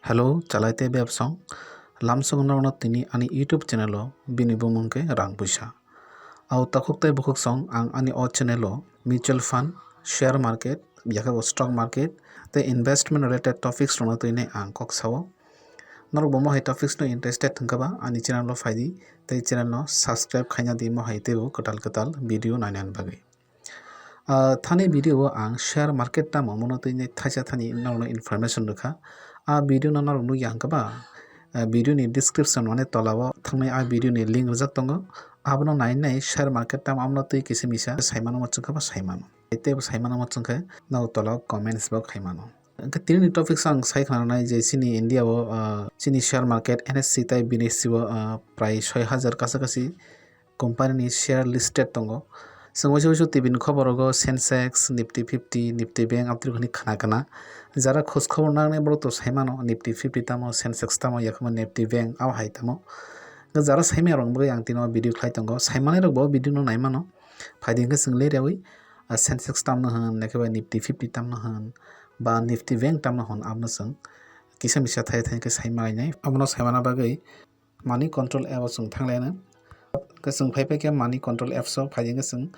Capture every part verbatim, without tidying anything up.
Hello, chalai tei bebsong. Lamsong norokno tini ani YouTube channel o bini bumung khe Rang Puisa. Au takhuk tei bukhuk song ang ani o channel o mutual fund, share market, yakhe bo stock market tei investment related topics rokno twi nai ang kok sao. Norok bo mohai topics no interested wngkha ba ani channel o phaidi tei channel no subscribe khaina di mohai teibo kwtal kwtal video nainani bagwi. Ah, thani video o ang share market tamo omono twi nai thaisa thani norokno information rwkha. Ah, video no norok nukya hwnkhe ba, ah, video ni description mane tola o thangnai ah video ni link rijak tongo. Abono nai nai share market tamo omono twi kisa misa saimano muchungkha ba saimano. Teibo saimano muchungkhe norok tola o comments bo khaimano. Hwnkhe tini ni topics ang sai khna rwnai je chini India o, ah, chini share market N S C tei B N S C o, ah, prai soi hajar kasa kasi company ni share listed tongo. Chwng waisa waisa T V ni khobor rogo Sensex, Nifty fifty, Nifty Bank, aboni khna khna. Jara khoj khobor nangnai borok to sai mano, Nifty fifty tamo, Sensex tamo, yakhe bo Nifty Bank, abo hai tamo. Hwnkhe jara sai manya rok bagwi ang tini o video khlai tongo. Sai manai rok bo video no nai mano. Phaidi hwnkhe chwng le rewi, ah, Sensex tamno hwn, yakhe bo Nifty fifty tamno hwn, ba Nifty Bank tamno hwn, abono chwng kisa misa thai thai khe sai manai nai. Abono sai mana bagwi Money Control app o chwng thang laina. Hwnkhe chwng phai phai khe Money Control apps o phai hwnkhe chwng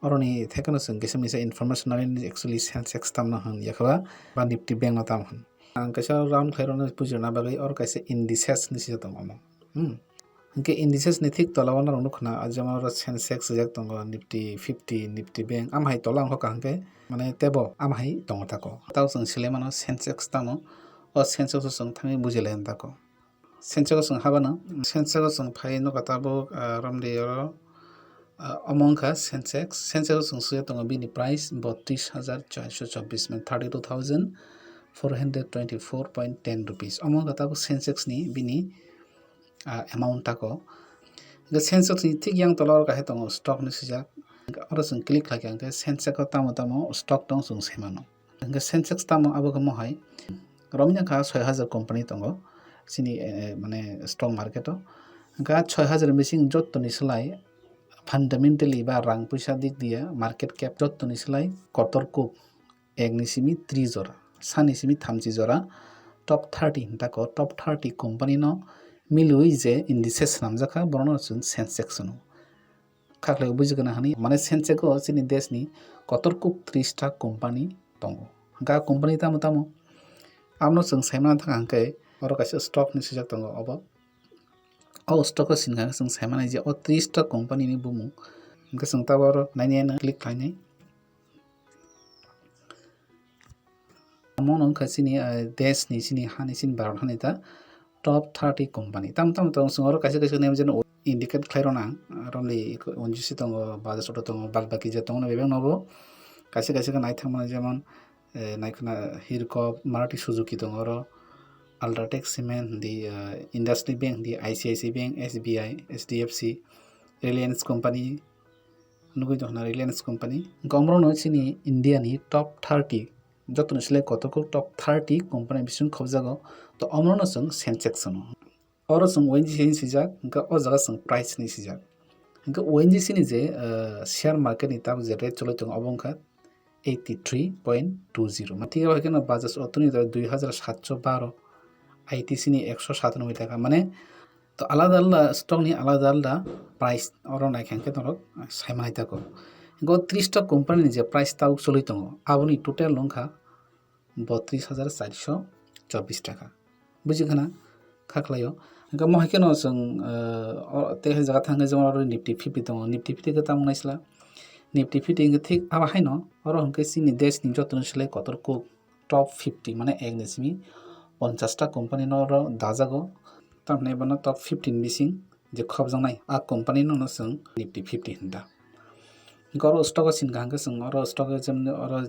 oroni thekeno chwng kisa misa information nani actually Sensex tamno hwn yakhe ba, ba Nifty Bank no tam hwn. Ang kaisa round khlai rwna bujirna bagwi oro kaisa indices ni sijak tongo omo. Hmm. Hwnkhe indices ni thik tola o norok nukha na, ah, jemon oro Sensex swijak tongo, Nifty fifty, Nifty Bank, am hai tola wngkha kaham khe, mane tebo am hai tongo tako. Tao chwng sile mano Sensex tamo, o Sensex o chwng thangwi buji lai tako. Sensex o chwng habano, Sensex o chwng phai nukha tabuk, ah, romdi oro, ah, omo wngkha Sensex. Sensex o chwng swi tongo bini price botris hajar choiso chobbish, mane thirty two thousand four hundred twenty four point ten rupees. Omo wngkha tabuk Sensex ni bini, ah, amount tako. Hwnkhe Sensex ni thik yang tola o kaisa tongo stock ni swijak. Oro chwng click khlai kha hwnkhe Sensex o tamo tamo stock tong chwng sai mano. Hwnkhe Sensex tamo abo khe mohai romya kha soi hajar company tongo chini, eh, mane stock market o. Hwnkhe ah soi hajar ni bising jottoni slai fundamentally ba rang puisa dik diya market cap jottoni slai kotor kuk ek ni simi tri jora, sa ni simi thamchi jora top thirty hinta ko top thirty company no milwi je indices swnamjak kha, borokno chwng Sensex hwno. Khaklai buji gana hani, mane Sensex o chini desh ni kotor kuk tris ta company tongo. Hwnkhe ah company tamo tamo? Abono chwng saimana thang hwnkhe oro kaisa stock ni swijak tongo obo. O stock o sini kha chwng saimana je o tris ta company ni bumung. Hwnkhe chwng tabuk oro nainai no click khlainai. Omo no wngkha chini, ah, desh ni, chini hani, chini Bharat hani ta top thirty company. Tam, tam, tam, chwng oro kaisa, kaisa name jeno indicate khlai rwna, ah, romli O N G C tongo, Bajaj Auto tongo, bad baki je tongo, bebak nobo kaisa, kaisa khe naithok mano, jemon, eh, naikhwna Hirkop, Maruti Suzuki tongo oro, Ultratech Cement, di, ah, Indus Bank, di I C I C Bank, S B I, H D F C, Reliance Company, nugui tongkha na Reliance Company. Hwnkhe omorokno chini India ni top thirty, jotoni slai kotor kuk top thirty company bising khobjago. To omorokno chwng Sensex hwno. Oro chwng O N G C ni swijak, hwnkhe o jaga chwng price ni swijak. Hwnkhe O N G C ni je, ah, share market ni tabuk je rate choli tongo, obo wngkha eighty three point two zero. Ma, thik abo hai kheno Bajaj Auto ni dui hajar satso baro, I T C ni ekso sat nungwi taka. Mane, to alada alada stock ni alada alada price oro naikha hwnkhe norok sai manai tako. Go tris ta company ni je price tabuk choli tongo, aboni total wngkha botris hajar charso chobbish taka. Buji khana? Kha khlaio. Hwnkhe mo hai kheno chwng, eh, o, tei hai jaga thangkhe jemon oro Nifty fifty tongo. Nifty fifty khe tamo naisla? Nifty fifty hwnkhe thik abo haino, oro hwnkhe chini desh ni joto ni slai kotor kuk top fifty, mane ek ni simi ponchash ta company no oro dajago. Tamni bono top fifty ni bising je khobjaknai, a company no, no chwng Nifty fifty hinda. Hwnkhe oro stock o sini kaham khe chwng oro stock o jemni oro,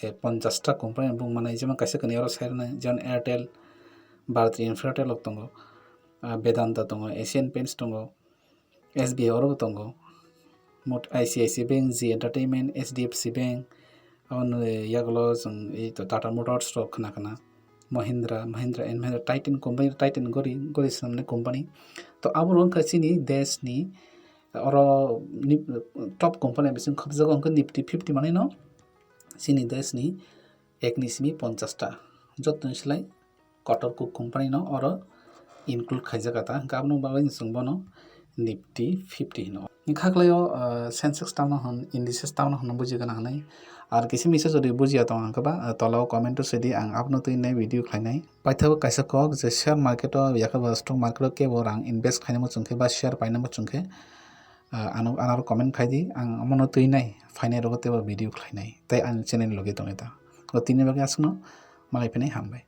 eh, ponchash ta company bung manai, jemon kaisa kani oro sai rwnai, jemon Airtel, Bharti Infratel rok tongo, ah, Vedanta tongo, Asian Paints tongo, S B I oro bo tongo, mot I C I C Bank, Zee Entertainment, H D F C Bank, aboni yagulo chwng ei to Tata Motors rok khna khna, Mahindra, Mahindra and Mahindra, Titan company, Titan gori, gori swnamnai company. To abo rok wngkha chini desh ni oro ni top company bising khobjago hwnkhe Nifty fifty manwi no chini desh ni ek ni simi ponchash ta, joto ni slai Kotor Cook company no oro include khaijak ta, hwnkhe aboni bagwi chwng bono Nifty fifty hino. Hwnkhe khaklai o, ah, Sensex tamo hwn, Indices tamo hwn buji gana hwnwi. Ar kisa misa jodi bujiya tong ang khe ba, ah, tola o comment o sidi, ang abono twi nai video khlainai. Paithago kaisa kok je share market o yakhe ba stock market o kebo rang invest khainai muchung khe ba share painai muchung khe, ah, ano, anaro comment khai di, ang omono twi nai phainai rogo teibo video khlainai. Tei ani channel logi tongwi ta. O tini bagwi aswkno malai phinai hambai.